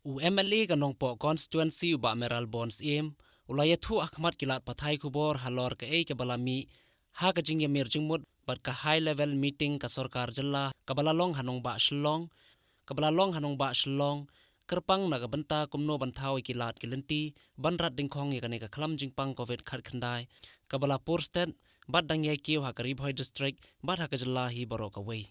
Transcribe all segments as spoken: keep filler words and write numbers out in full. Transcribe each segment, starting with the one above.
U M L A ka Nongpoh constituency u Bah Mayralborn Syiem u la ïathuh ha khmat ki lad pathai khubor halor kaei kaba la mih ha ka jingïamir jingmut bad ka high level meeting ka sorkar jylla kaba la long ha nongbah Shillong, kaba la long ha nongbah Shillong, kyrpang na ka bynta kumno ban thaw ïa ki lad ki lynti ban rat dyngkhong ïa kane ka khlam jingpang covid khatkhyndai kaba la pur stet bad dang ïai kiew ha ka Ri Bhoi District bad ha ka jylla hi baroh kawei.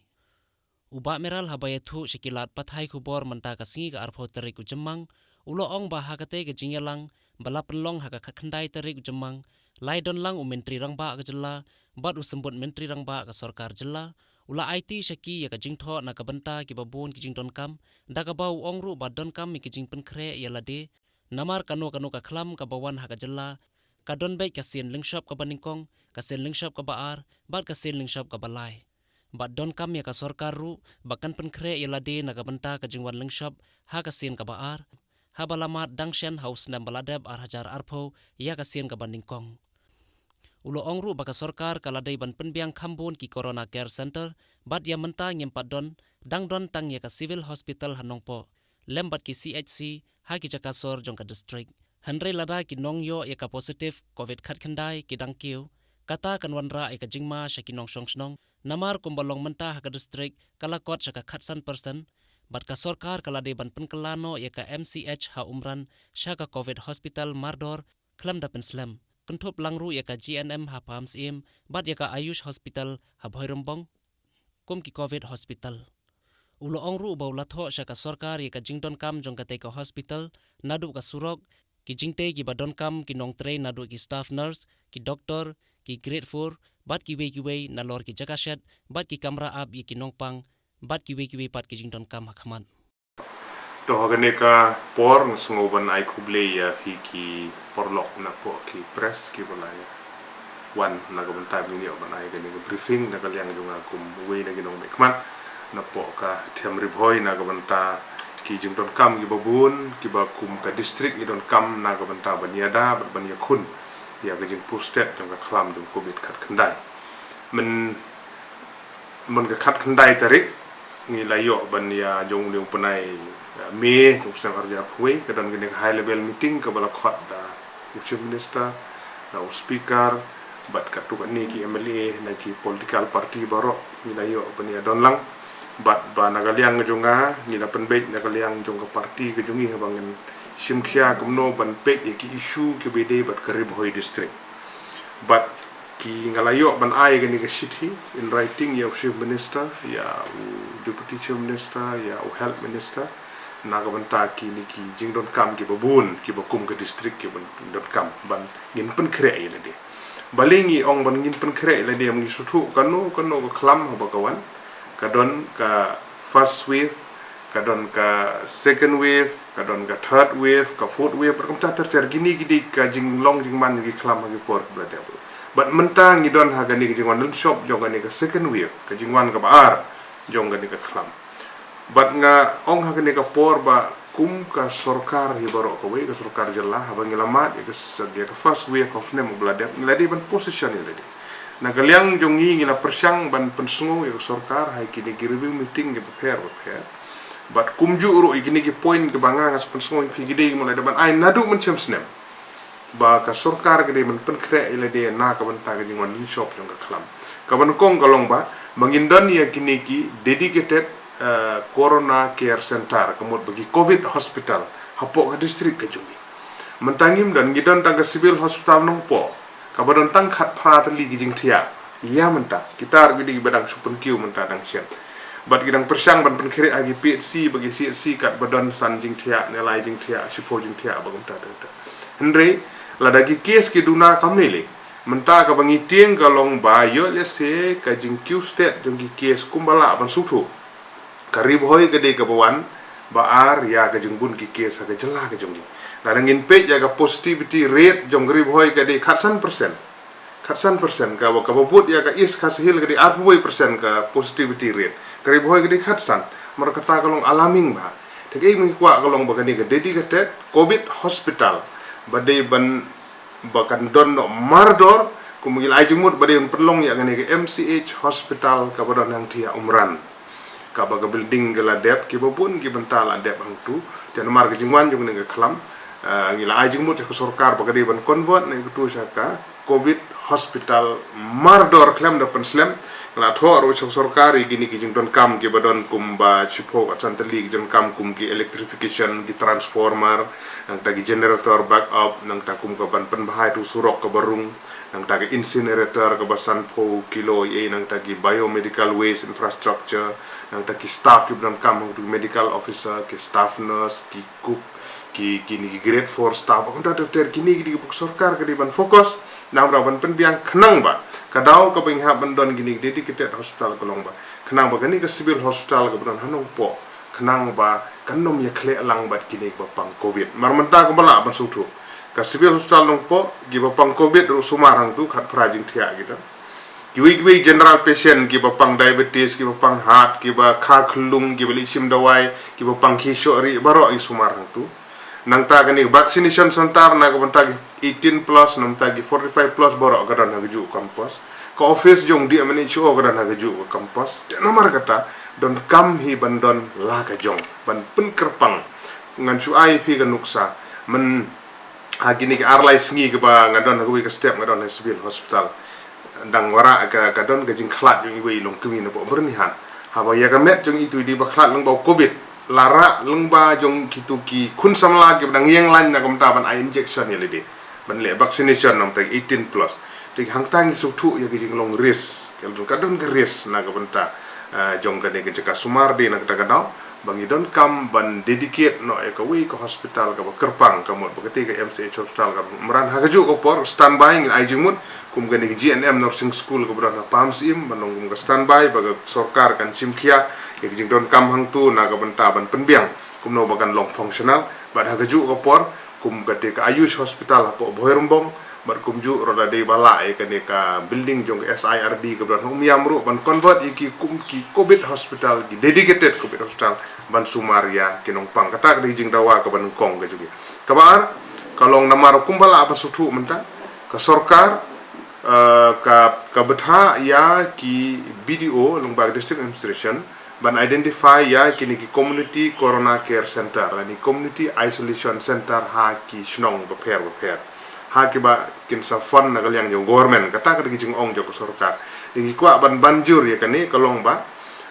U Bah Mayral haba ïathuh sha ki lad pathai khubor mynta ka sngi ka arphew tarik u Jymmang, u la ong ba ha katei ka jingïalang ba la pynlong ha ka khatkhyndai tarik u Jymmang, lai don lang u Myntri Rangbah ka jylla bad u Symbud Myntri Rangbah ka sorkar jylla, u la aiti sha ki ïa ka jingthoh na ka bynta kiba bun ki jingdonkam, da kaba u ong ruh ba donkam ïa ki jingpynkhreh ïa lade, namar kano kano ka khlam kaba wan ha ka jylla ka don beit ka sien lyngshop kaba nyngkong, ka sien lyngshop kaba ar bad ka sien lyngshop kaba lai. Bad donkam ïa ka sorkar ruh ba kan pynkhreh ïa lade na ka bynta ka jingwan lyngshop ha ka sien kaba ar, haba la mad dang shen ha u snem ba la dep ar hajar arphew ïa ka sien kaba nyngkong. U la ong ruh ba ka sorkar ka la dei ban pynbiang kham bun ki Corona Care Center bad ïa mynta ngim pat don, dang don tang ïa ka Civil Hospital ha Nongpoh lem bad ki C H C ha ki jaka sor jong ka district. Hynrei lada ki nongïoh ïa ka positive covid khatkhyndai ki dang kiew, kata kan wanrah ïa ka jingma sha ki nongshong shnong, namar kumba long mynta ha ka district ka la kot sha ka khatsan percent, bad ka sorkar ka la dei ban pynkylla noh ïa ka M C H ha Umran sha ka covid hospital mardor khlem da pynslem, kynthup lang ruh ïa ka G N M ha Pahamsyiem bad ïa ka Ayush Hospital ha Bhoirymbong kum ki covid hospital. U la ong ruh ba u la thoh sha ka sorkar ïa ka jingdonkam jong katei ka hospital, naduh ka surok, ki jingtei kiba donkam ki nongtrei naduh ki staff nurse, ki doktor, ki grade four bad kiwei kiwei, nalor ki jaka shet bad ki kamra ap ïa ki nongpang bad kiwei kiwei pat ki jingdonkam ha khmat. To ha kane ka por nga sngew ban ai khublei ïa phi ki paralok napoh ki press kiba la ïa wan na ka bynta ba ngin ïoh ban ai kane ka briefing na ka liang jong nga kum uwei na ki nongmihkhmat napoh ka Them Ri Bhoi na ka bynta ki jingdonkam kiba bun kiba kum ka district ngi donkam na ka bynta ban ïada bad ban ïakhun ïa ka jingpur stet jong ka khlam jong covid khatkhyndai. Myn, myn ka khatkhyndai tarik ngi la ïoh ban ïa jong u bnai, eh, May jong u snem arhajar arphew wei ka don kane ka high level meeting kaba la khot da u Chief Minister, da u Speaker bad katto katne ki M L A na ki political party baroh, ngi la ïoh ban ïa don lang. Bad ba na ka liang jong nga ngi la pynbeit na ka liang jong ka party ka jong ngi haba ngin shim khia kumno ban peit ïa ki issue kiba dei bad ka Ri Bhoi District. Bad ki nga la ïoh ban ai kane ka shithi in writing ïa u Chief Minister, ïa u Deputy Chief Minister, ïa u Health Minister na ka bynta kine ki jingdonkam kiba bun kiba kum ka district kiba donkam ban ngin pynkhreh ïa lade. Balei ngi ong ban ngin pynkhreh ïa lade, ngi sngewthuh kano kano ka khlam haba ka wan, ka don ka first wave, ka don ka second wave, ka don ka third wave, ka fourth wave, bad kumta ter ter. Kine ki dei ka jinglong jingman ki khlam ha ki por kiba la dep. Bad mynta ngi don ha kane ka jingwan lyngshop jong kane ka second wave, ka jingwan kaba ar jong kane ka khlam. Bad nga ong ha kane ka por ba kum ka sorkar hi baroh kawei, ka sorkar jylla, haba ngi la mad ïa ka s-, ïa ka first wave ha u snem uba la dep, ngi la dei ban position ïa lade. Na ka liang jong ngi ngi la pyrshang ban pynsngew ïa ka sorkar ha kine ki review meeting kiba pher bapher. Bad kumjuh ruh ïa kine ki point kiba nga nga sa pynsngew ïa phi ki dei ki mut lada ban ai naduh mynshem snem ba ka sorkar ka dei ban pynkhreh ïa lade na ka bynta ka jingwan lyngshop jong ka khlam. Kaba nyngkong ka long ba ba ngin don ïa kine ki dedicated, eh, Corona Care Center, ka mut ba ki covid hospital hapoh ka district ka jong ngi. Mynta ngim don, ngi don tang ka Civil Hospital Nongpoh kaba don tang khatphra tylli ki jingthiah. Ïa mynta kita ruh ki dei kiba dang shu pynkiew mynta dang shen. Bad ki dang pyrshang ban pynkhreh ha ki P H C bad ki C H C katba don san jingthiah ne lai jingthiah, shiphew jingthiah bad kumta kumta. Hynrei lada ki case ki duna kam ne lei, mynta kaba ngi tieng ka long ba ïoh lehse ka jingkiew stet jong ki case kumba lah ban sngewthuh, ka Ri Bhoi ka dei kaba wan ba ar ïa ka jingbun ki case ha ka jylla ka jong ngi. Lada ngin peit ïa ka positivity rate jong ka Ri Bhoi ka dei khatsan percent. Khatsan percent, kaba, kaba bud ïa ka East Khasi Hills ka dei arphew percent ka positivity rate. Ka Ri Bhoi ka dei khatsan. Namar kata ka long alarming bha. Te kaei ba ngi kwah ka long ba kane ka dedicated covid hospital ba dei ban, ba kan don noh mardor, kumba ngi la ai jingmut ba dei ban pynlong ïa kane ka M C H hospital kaba don hangtei ha Umran. Kaba ka building ka la dep, kiba bun ki bynta la dep hangtu. Te namar ka jingwan jong kane ka khlam, ah, ngi la ai jingmut sha ka sorkar ba ka dei ban convert na katu sha ka covid hospital mardor khlem da pynslem. Ngi la thoh ruh sha ka sorkar ïa kine ki jingdonkam kiba don kumba shiphew ka san tylli ki jingdonkam kum ki electrification, ki transformer, nangta ki generator backup, nangta kum ka ban pynbha ïa utu u surok kaba rung, nangta ka incinerator kaba sanphew kilo, ïa nangta ki biomedical waste infrastructure, nangta ki staff kiba donkam, nangta ki medical officer, ki staff nurse, ki cook, ki, kine ki grade four staff, kumta ter ter. Kine ki dei ba ka sorkar ka dei ban focus namar ban pynbiang khnang ba ka daw kaba ngi hap ban don kine ki dedicated hospital ka long ba khnang ba kane ka civil hospital kaba don ha Nongpoh, khnang ba kan ym ïakhleh lang bad kine kiba pang covid. Namar mynta kumba lah ban sngewthuh, ka civil hospital Nongpoh, kiba pang covid ruh sumar hangtu, khatphra jingthiah kita. Kiwei kiwei general patient, kiba pang diabetes, kiba pang heart, kiba kha khyllung, kiba leit shim dawai, kiba pang khih shoh rieh, baroh ngi sumar hangtu. Nangta kane ka vaccination center na ka bynta ki eighteen plus, nangta ki forty-five plus, baroh ka don ha kajuh ka campus. Ka office jong D M H O ka don ha kajuh ka campus. Te namar kata, donkam hi ban don la ka jong ban pynkyrpang. Ngan shu ai phi ka nuksa, myn ha kine ki ar lai sngi kiba nga don ha kawei ka step, nga don ha civil hospital. Dang wanrah ka, ka don ka jingkhlad jong iwei i longkmie napoh Byrnihat. Haba ïa ka met jong itu i dei ba khlad lyngba u covid, la rah lyngba jong kitu ki khun samla kiba dang ïeng lain na ka bynta ban ai injection ïa lade, ban leh vaccination namar ki eighteen plus. Te hangta ngi sngewthuh ïa ka jinglong risk, ka don, ka don ka risk na ka bynta, ah, jong kane ka jaka sumar. Dei na kata ka daw ba ngi donkam ban dedicate noh ïa kawei ka hospital kaba kyrpang, ka mut ba kata ka M C H hospital kaba mrad. Ha kajuh ka por, standby, ngi ai jingmut kum kane ka G N M nursing school kaba don ha Pahamsyiem, ban long kum ka standby ba ka sorkar kan shim khia ïa ka jingdonkam hangtu na ka bynta ban pynbiang kumno ba kan long functional. Bad ha kajuh ka por, kum kata ka Ayush hospital hapoh Bhoirymbong, bad kumjuh ruh lada dei ba lah ïa kane ka building jong ka S I R D kaba don ha Umiam ruh, ban convert ïa ki kum ki covid hospital, ki dedicated covid hospital, ban sumar ïa ki nongpang. Kata ka dei jingdawa kaba nyngkong ka jong ngi. Kaba ar ka long namar kumba lah ban sngewthuh mynta, ka sorkar, eh, ka, ka bthah ïa ki B D O lyngba ka district administration ban identify ïa kine ki community corona care center lane community isolation center ha ki shnong bapher bapher, ha kiba kin sa fund na ka liang jong government. Kata ka dei ka jingong jong ka sorkar. Te ngi kwah ban ban jur ïa kane, ka long ba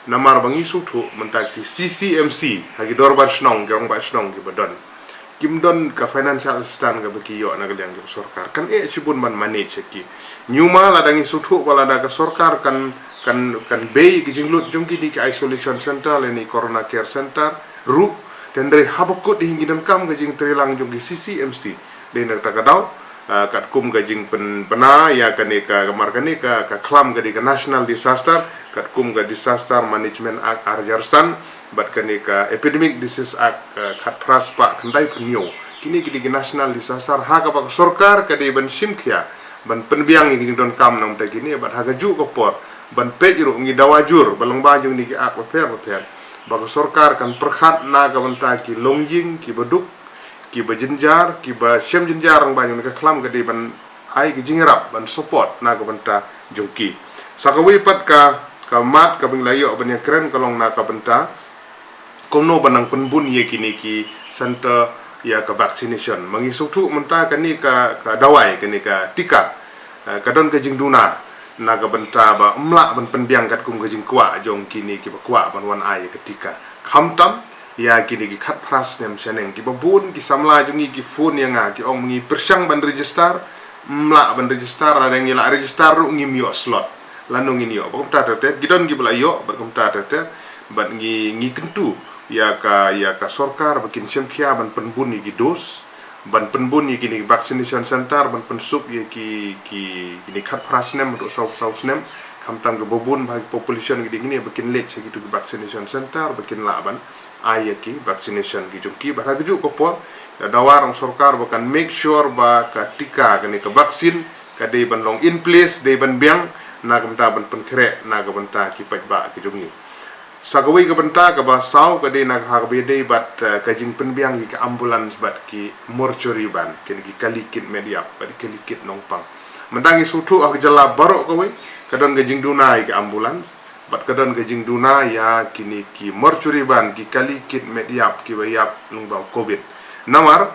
namar ba ngi sngewthuh mynta ki C C M C ha ki dorbar shnong, ki rangbah shnong kiba don, kim don ka financial assistance kaba ki ïoh na ka liang jong ka sorkar. Kan eh shibun ban manage ïa ki. Hynñiew ma lada ngi sngewthuh ba lada ka sorkar kan, kan, kan bei ki jinglut jong kine ki isolation center lane corona care center ruh, te hynrei haba kut hi ngi donkam ka jingtreilang jong ki C C M C. Dei na kata ka daw, ah, katkum ka jingpynbna ïa kane ka, ka mar kane ka, ka khlam ka dei ka national disaster, katkum ka Disaster Management Act ar hajar san, bad kane ka Epidemic Disease Act, eh, khatphra spah khyndai phew hynñiew. Kine ki dei ki national disaster ha kaba ka sorkar ka dei ban shim khia ban pynbiang ïa ki jingdonkam namar kine, bad ha kajuh ka por ban peit ruh ngi dawa jur ba lyngba jong kine ki act bapher bapher ba ka sorkar kan pyrkhat na ka bynta ki longïing kiba duk, kiba jynjar, kiba shem jynjar, lyngba jong kane ka khlam ka dei ban ai ka jingïarap, ban support na ka bynta jong ki. Sa kawei pat ka, ka mat kaba ngi la ïoh ban ïakren ka long na ka bynta kumno ban nang pynbun ïa kine ki center ïa ka vaccination. Ma ngi sngewthuh mynta kane ka, ka dawai, kane ka tika, eh, ka don ka jingduna na ka bynta ba ym lah ban pynbiang katkum ka jingkwah jong kine kiba kwah ban wan ai ïa ka tika. Khamtam ïa kine ki khatphra snem shaneng, kiba bun ki samla jong ngi ki phone ïa nga, ki ong ngi pyrshang ban register, ym lah ban register, lada ngi lah register ruh ngim ïoh slot. Lano ngin ïoh? Ba kumta ter ter, ki don kiba la ïoh, bad kumta ter ter, bad ngi, ngi kyntu ïa ka, ïa ka sorkar ba kin shim khia ban pynbun ïa ki dose, ban pynbun ïa kine ki vaccination center, ban pynsuk ïa ki, ki, kine khatphra snem haduh saw, saw snem, khamtam kiba bun bha ki population ki dei kine, ba kin leit sha kitu ki vaccination center ba kin lah ban ai ïa ki vaccination ki jong ki. Bad ha kajuh ka por, ka dawa ruh sorkar ba kan make sure ba ka tika, kane ka vaccine, ka dei ban long in place, dei ban biang, na ka bynta ban pynkhreh na ka bynta ki paidbah ki jong ngi. Sa kawei ka bynta kaba saw ka dei na ka, ha kaba ïadei bad, eh, ka jingpynbiang ïa ki ambulance bad ki mortuary van, kine ki kali kit met ïap bad ki kali kit nongpang. Mynta ngi sngewthuh ha ka jylla baroh kawei ka don ka jingduna ïa ki ambulance, Bad ka don ka jingduna ïa kine ki mortuary van, ki kali kit met ïap kiba ïap lyngba u covid. Namar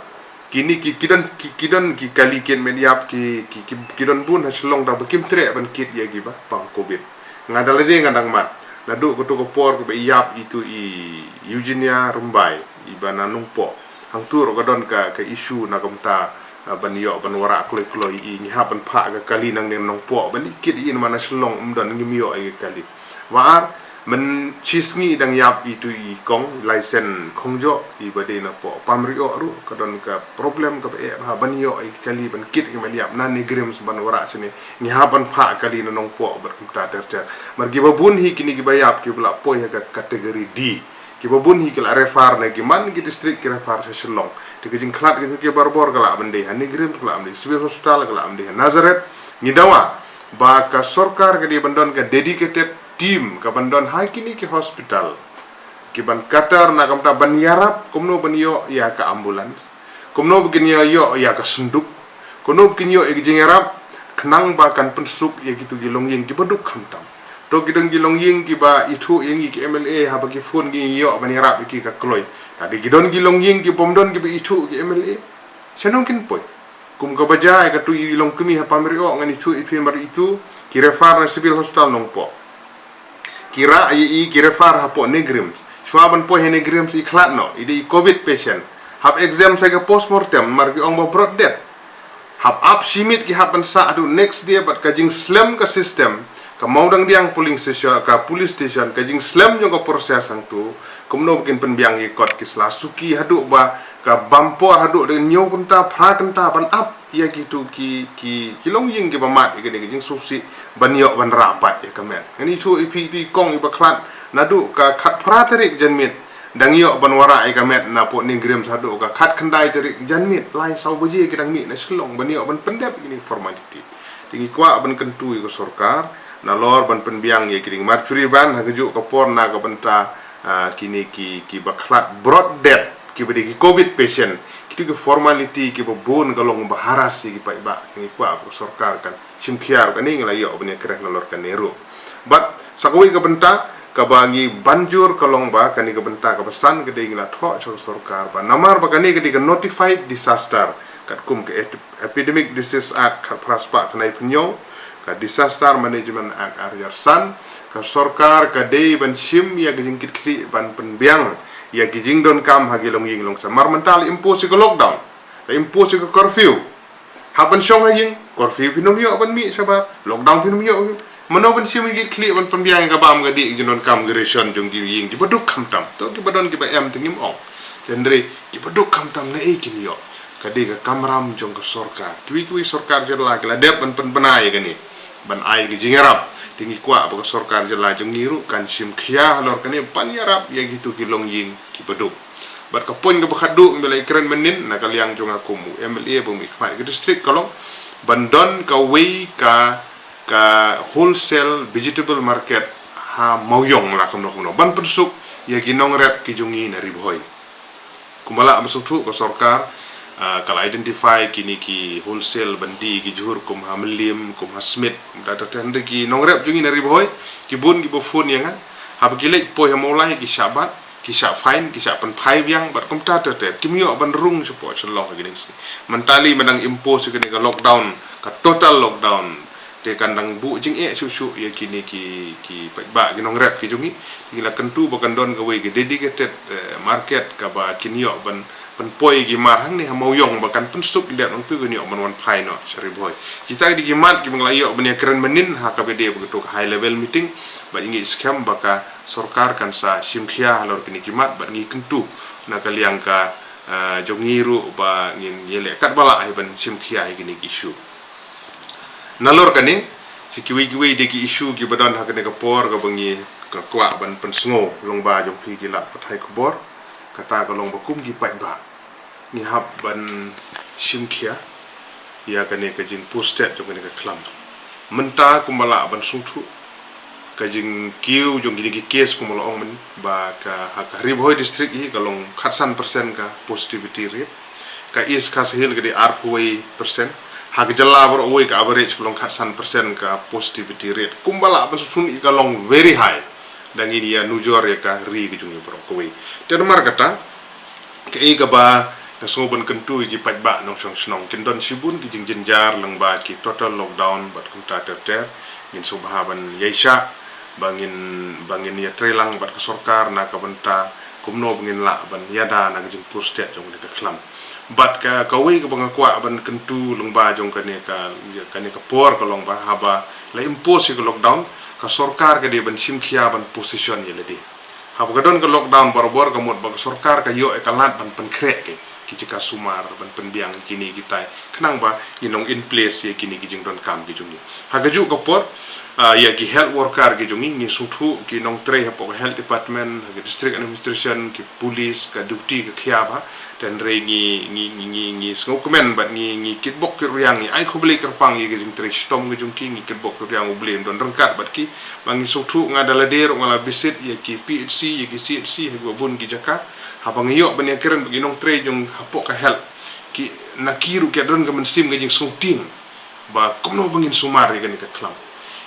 kine ki, ki don ki, ki don ki kali kit met ïap ki, ki, ki, ki don bun ha Shillong tang ba kim treh ban kit ïa kiba pang covid. Nga da lade nga dang mad naduh kato ka por kaba ïap itu i Eugenia Rymbai, iba na Nongpoh. Hangtu ruh ka don ka, ka issue na ka bynta, ah, ban ïoh ban wanrah kloi kloi, i ngi hap ban phah ka kali nangne na Nongpoh ban ïa kit i, namar na Shillong ym don, ngim ïoh ïa ka kali. Wa ar, mynshisngi dang ïap itu i kong Laisen Khongjoh, iba dei na poh Pamrioh ruh, ka don ka problem kaba eh bha ban ïoh ïa ka kali ban kit ïa ka met ïap na NEIGRIHMS ban wanrah shane. Ngi hap ban phah kali na Nongpoh bad kumta ter ter. Namar kiba bun hi kine kiba ïap kiba la poi ha ka category D. Kiba bun hi ki la refer na ki man ki district, ki refer sha Shillong. Te ka jingkhlad ka jong ki barabor ka lah ban dei ha NEIGRIHMS, ka lah ban dei Civil Hospital, ka lah ban dei ha Nazareth. Ngi dawa ba ka sorkar ka dei ban don ka dedicated team kaban don ha kine ki hospital, kiban kater na ka bynta ban ïarap kumno ban ïoh ïa ka ambulance, kumno ba kin ïoh ïa ka synduk, kumno ba kin ïoh ïa ka jingïarap, khnang ba kan pynsuk ïa kitu ki longïing kiba duk khamtam. To ki don ki longïing kiba ithuh ïa ngi ki MLA, haba ki phone ngi ïoh ban ïarap ïa ki ka kloi. Lada ki don ki longïing kibym don kiba ithuh ki MLA, shano kin poi? Kum kaba jia ïa katu i longkmie ha Pamrioh, ngan ithuh ïa phi, namar itu ki refer na Civil Hospital Nongpoh, ki rah ïa i, ki refer hapoh NEIGRIHMS. Shuwa ban poi ha NEIGRIHMS i khlad noh, i dei i covid patient. Hap exam sa ka postmortem, namar ki ong ba brought death. Hap ap shi miet ki hap ban sah haduh next day, bad ka jingslem ka system, ka Mawdangdiang polling station, ka police station, ka jingslem jong ka process hangtu, kumno ba kin pynbiang ïa kot ki sla suki haduh ba ka bam por haduh da hynñiew kynta, phra kynta ban ap ïa kitu ki, ki, ki longïing kiba mad ïa kane ka jingsngewsih ban ïoh ban rah pat ïa ka met. Ngan ithuh ïa phi itu i kong iba khlad naduh ka khatphra tarik janmiet dang ïoh ban wanrah ïa ka met na poh NEIGRIHMS haduh ka khatkhyndai tarik janmiet, lai saw baje ki dang mih na Shillong ban ïoh ban pyndep ïa kine ki formality. Te ngi kwah ban kyntu ïa ka sorkar nalor ban pynbiang ïa kine ki mortuary van ha kajuh ka por na ka bynta, ah, kine ki, kiba khlad brought death, kiba dei ki covid patient. Kitu ki formality kiba bun ka long ba harass ïa ki paidbah. Te ngi kwah ba ka sorkar kan shim khia ruh kane, ngi la ïoh ban ïakren nalor kane ruh. Bad sa kawei ka bynta kaba ngi ban jur ka long ba kane ka bynta kaba san ka dei ngi la thoh sha ka sorkar ba namar ba kane ka dei ka notified disaster katkum ka Ep-, Epidemic Disease Act khatphra spah khyndai phew hynñiew, ka Disaster Management Act ar hajar san, ka sorkar ka dei ban shim ïa ka jingkitkhlieh ban pynbiang ïa ki jingdonkam ha ki longïing longsem. Namar mynta la impose ïa ka lockdown, la impose ïa ka curfew. Hap ban shong ha ïing, curfew phin ym ïoh ban mih shabar, lockdown phin ym ïoh. Mano ban shim ïa ki jingkitkhlieh ban pynbiang ïa ka bam ka dih, ka jingdonkam, ka ration jong ki ïing kiba duk khamtam? To kiba don kiba em te ngim ong. Hynrei kiba duk khamtam naei kin ïoh? Ka dei ka kamram jong ka sorkar. Kiwei kiwei sorkar jylla ki la dep ban pynbna ïa kane, ban ai ka jingïarap. Te ngi kwah ba ka sorkar jylla jong ngi ruh kan shim khia halor kane ban ïarap ïa kitu ki longïing kiba duk. Bad ka point kaba khatduh ngi la ïakren mynnin na ka liang jong nga kum u MLA ba mih khmat ka district ka long ban don kawei ka, ka wholesale vegetable market ha Mawïong la kumno kumno ban pynsuk ïa ki nongrep ki jong ngi na Ri Bhoi. Kumba lah ban sngewthuh ka sorkar, ah, ka la identify kine ki wholesale ban die ki jhur kum ha Mylliem, kum ha Smit, kumta ter ter. Hynrei ki nongrep jong ngi na Ri Bhoi ki bun kiba phone ïa nga, haba ki leit poi ha Mawlai ki shah bat, ki shah fine, ki shah pynphai biang bad kumta ter ter. Kim ïoh ban rung shapoh Shillong ha kine ki sngi. Mynta lei ma dang impose ïa kane ka lockdown, ka total lockdown, te kan dang buh jingeh shuh shuh ïa kine ki, ki paidbah, ki nongrep ki jong ngi. Ngi la kyntu ba kan don kawei ka dedicated, eh, market kaba kin ïoh ban, ban poi ki mar hangne ha Mawïong ba kan pynsuk ki dep nangtu, kin ïoh ban wan phai noh sha Ri Bhoi. Kita ki dei ki mat kiba ngi la ïoh ban ïakren mynnin ha kaba ïadei bad kato ka high level meeting. Bad ngi ngeit skhem ba ka sorkar kan sa shim khia halor kine ki mat, bad ngi kyntu na ka liang ka, eh, jong ngi ruh ba ngin ïaleh katba lah hi ban shim khia ïa kine ki issue. Nalor kane, sa kiwei kiwei de ki issue kiba don ha kane ka por kaba ngi kwah ban pynsngew lyngba jong phi ki lad pathai khubor. Kata ka long ba kum ki paidbah ngi hap ban shim khia ïa kane ka jingposted jong kane ka khlam. Mynta kumba lah ban sngewthuh, ka jingkiew jong kine ki case kumba la ong mynnin ba ka, ha ka Ri Bhoi district hi ka long khatsan percent ka positivity rate. Ka East Khasi Hills ka dei arphew percent, Ha ka jylla baroh kawei ka average ka long khatsan percent ka positivity rate. Kumba lah ban sngewthuh ïa ka long very high. Da ngin ïa nujor ïa ka ri ka jong ngi baroh kawei. Te namar kata, kaei kaba nga sngew ban kyntu ïa ki paidbah nongshong shnong, kin don shibun ki jingjynjar lyngba ki total lockdown bad kumta ter ter. Ngin sngewbha ban ïai shah ba ngin, ba ngin ïatreilang bad ka sorkar na ka bynta kumno ba ngin lah ban ïada na ka jingpur stet jong ka khlam. Bad ka, kawei kaba nga kwah ban kyntu lyngba jong kane ka, kane ka por ka long ba haba la impose ïa ka lockdown, ka sorkar ka dei ban shim khia ban position ïa lade. Haba ka don ka lockdown barabor ka mut ba ka sorkar ka ïoh ïa ka lad ban pynkhreh ki, ki jaka sumar, ban pynbiang kine kitai. Khnang ba ngin long in place ïa kine ki jingdonkam ki jong ngi. Ha kajuh ka por, ah, ïa ki health worker ki jong ngi, ngi sngewthuh ki nongtrei hapoh ka health department, ha ka district administration, ki police, ka duty ka khia bha. Te hynrei ngi, ngi, ngi, ngi, ngi sngewkmen bad ngi, ngi kitbok kitrwiang, ngi ai khublei kyrpang ïa ka jingtrei shitom ka jong ki, ngi kitbok kitrwiang U Blei un don ryngkat bad ki. Ba ngi sngewthuh, nga da lade ruh nga la visit ïa ki P H C, ïa ki C H C, ha kiba bun ki jaka. Haba ngi ïoh ban ïakren bad ki nongtrei jong hapoh ka health, ki, na ki ruh ki don ka mynsiem ka jingsngewtieng ba kumno ba ngin sumar ïa kane ka khlam.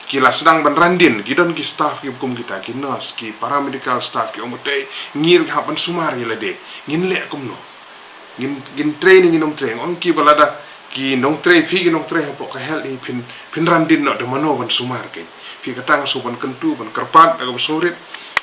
Ki la sdang ban ran dien, ki don ki staff kiba kum kita, ki nurse, ki paramedical staff, ki ong ba te ngi ruh ki hap ban sumar ïa lade. Ngin leh kumno? Ngin, ngin trei ne ngin ym trei? Ong kiba lada ki nongtrei, phi ki nongtrei hapoh ka health hi phin, phin ran dien noh da mano ban sumar kein. Phi, kata nga sngew ban kyntu, ban kyrpad da kaba sngewrit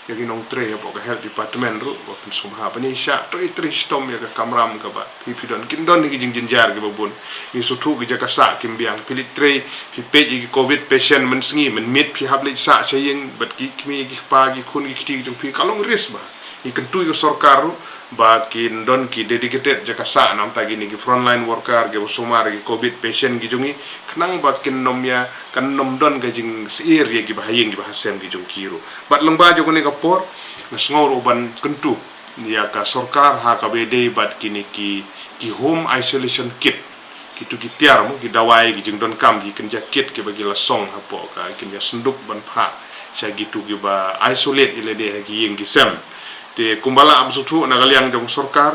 ïa ki nongtrei hapoh ka health department ruh ba phin sngewbha ban ïa shah, to ïa trei shitom ïa ka kamram kaba phi, phi don. Kin don hi ki jingjynjar kiba bun. Ngi sngewthuh ki jaka sah kim biang. Phi leit trei, phi peit ïa ki covid patient mynsngi, mynmiet phi hap leit sah sha ïing bad ki kmie, ki kpa, ki khun, ki kti ki jong phi, ka long risk bha. Ngi kyntu ïa ka sorkar ruh ba kin don ki dedicated jaka sah namta kine ki frontline worker kiba sumar ïa ki covid patient ki jong ngi, khnang ba kin ym ïa, kan ym don ka jingsyier ïa kiba ha ïing kiba ha sem ki jong ki ruh. Bad lyngba jong kane ka por, nga sngew ruh ban kyntu ïa ka sorkar ha kaba ïadei bad kine ki, ki home isolation kit. Kitu ki tiar mo, ki dawai, ki jingdonkam, ki kynja kit kiba ki la song hapoh ka, kin ïa syndup ban phah sha kitu kiba isolate ïa lade ha ki ïing ki sem. Te kumba lah ban sngewthuh na ka liang jong sorkar,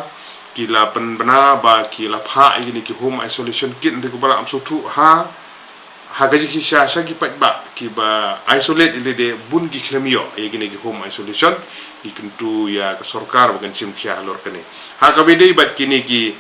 ki la pynbna ba ki la phah ïa kine ki home isolation kit, te kumba lah ban sngewthuh ha, ha ka jingshisha sha ki paidbah kiba isolate ïa lade bun ki khlem ïoh ïa kine ki home isolation. Ngi kyntu ïa ka sorkar ba kan shim khia halor kane. Ha kaba ïadei bad kine ki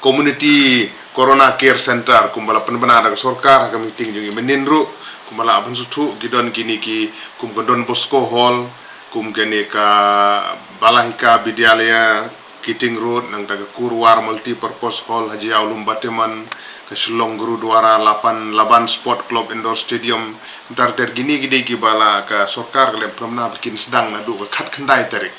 Community Corona Care Center, kumba la pynbna da ka sorkar ha ka meeting jong ngi mynnin ruh, kumba lah ban sngewthuh, ki don kine ki, kum ka Don Bosco Hall, kum kane ka Balahika Vidyalaya, Keating Road, nangta ka Kurwar Multipurpose Hall, Haji Aolum Bateman, ka Shillong Gurudwara, Lapan, Laban Sport Club Indoor Stadium, ter ter. Kine ki dei kiba la ka sorkar ka la pynbna ba kin sdang naduh ka khatkhyndai tarik.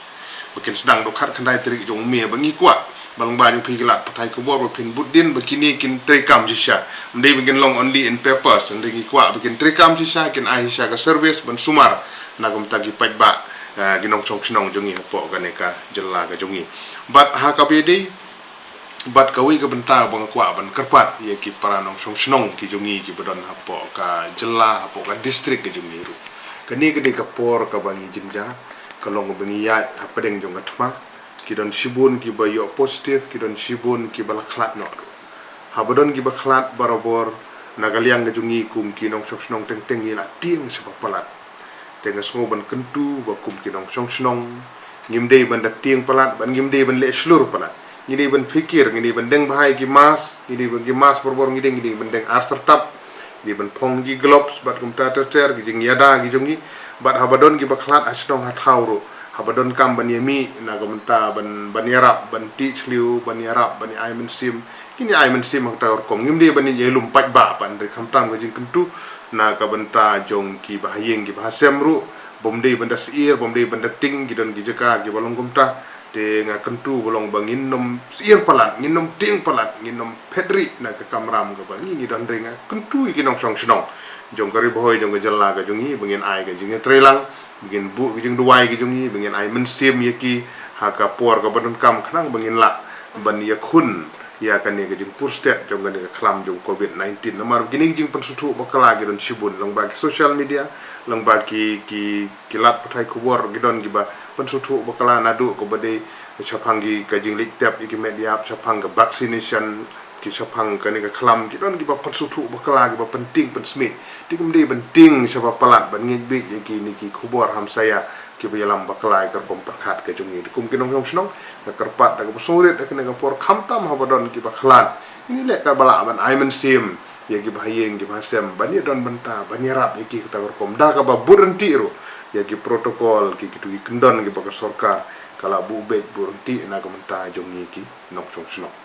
Ba kin sdang naduh khatkhyndai tarik jong u May, ba ngi kwah ba lyngba jong phi ki lad pathai khubor ba phin bud dien ba kine kin treikam shisha. Ym dei ba kin long only in papers, hynrei ngi kwah ba kin treikam shisha, kin ai shisha ka service ban sumar na ka bynta ki paidbah, eh, ki nongshong shnong jong ngi hapoh kane ka jylla ka jong ngi. Bad ha kaba ïadei bad kawei ka bynta ba nga kwah ban kyrpad ïa ki para nongshong shnong ki jong ngi kiba don hapoh ka jylla, hapoh ka district ka jong ngi ruh. Kane ka dei ka por kaba ngi jynjar, ka long ba ngi ïaid hapdeng jong ka thma, ki don shibun kiba ïoh positive, ki don shibun kiba la khlad noh ruh. Haba don kiba khlad barabor, na ka liang ka jong ngi kum ki nongshong shnong teng teng ngi la tieng shibun palat. Te nga sngew ban kyntu ba kum ki nongshong shnong, ngim dei ban da tieng palat, bad ngim dei ban leh shlur palat. Ngi dei ban phikir, ngi dei ban deng bha ïa ki mask, ngi dei ban, ki mask barabor ngi dei, ngi dei ban deng ar syrtap, ngi dei ban phong ki gloves, bad kumta ter ter, ki jingïada ki jong ngi, bad haba don kiba khlad ha shnong ha thaw ruh, haba donkam ban ïa mih na ka bynta ban, ban ïarap, ban tih shliew, ban ïarap, ban ïa ai mynsiem, kin ïa ai mynsiem ha kata ka rukom. Ngim dei ban ïa lum paidbah pat, hynrei khamtam ka jingkyntu na ka bynta jong kiba ha ïing kiba ha sem ruh, bym dei ban da syier, bym dei ban da tieng, ki don ki jaka kiba long kumta. Te nga kyntu ba long ba ngin ym syier palat, ngin ym tieng palat, ngin ym phet rieh na ka kamram kaba ngi ngi don, hynrei nga kyntu ïa ki nongshong shnong jong ka Ri Bhoi, jong ka jylla ka jong ngi, ba ngin ai ka jingïatreilang, ba ngin buh ka jingduwai ka jong ngi, ba ngin ai mynsiem ïa ki ha ka por kaba donkam, khnang ba ngin lah ban ïakhun ïa kane ka jingpur stet jong kane ka khlam jong covid nineteen. Namar kine ki jingpynsngewthuh bakla ki don shibun, lyngba ki social media, lyngba ki, ki, ki lad pathai khubor, ki don kiba pynsngewthuh bakla naduh kaba dei shaphang ki, ka jingleit tep ïa ki met ïap, shaphang ka vaccination, Ki shaphang kane ka khlam ki don kiba pynsngewthuh bakla, kiba pyntieng pynsmit. Te kim dei ban tieng shaba palat ban ngeit beit ïa kine ki khubor hamsaïa kiba ïalam bakla ïa ka rukom pyrkhat ka jong ngi. Te kum ki nongshong shnong, nga kyrpad da kaba sngewrit da kane ka por, khamtam haba don kiba khlad, ngin ïaleh kaba lah ban ai mynsiem ïa kiba ha ïing kiba ha sem ban ïa don bynta, ban ïarap ïa ki kata ka rukom da kaba bud ryntih ruh ïa ki protocol, ki, kito ki kyndon kiba ka sorkar ka la buh beit bud ryntih na ka bynta jong ngi ki nongshong shnong.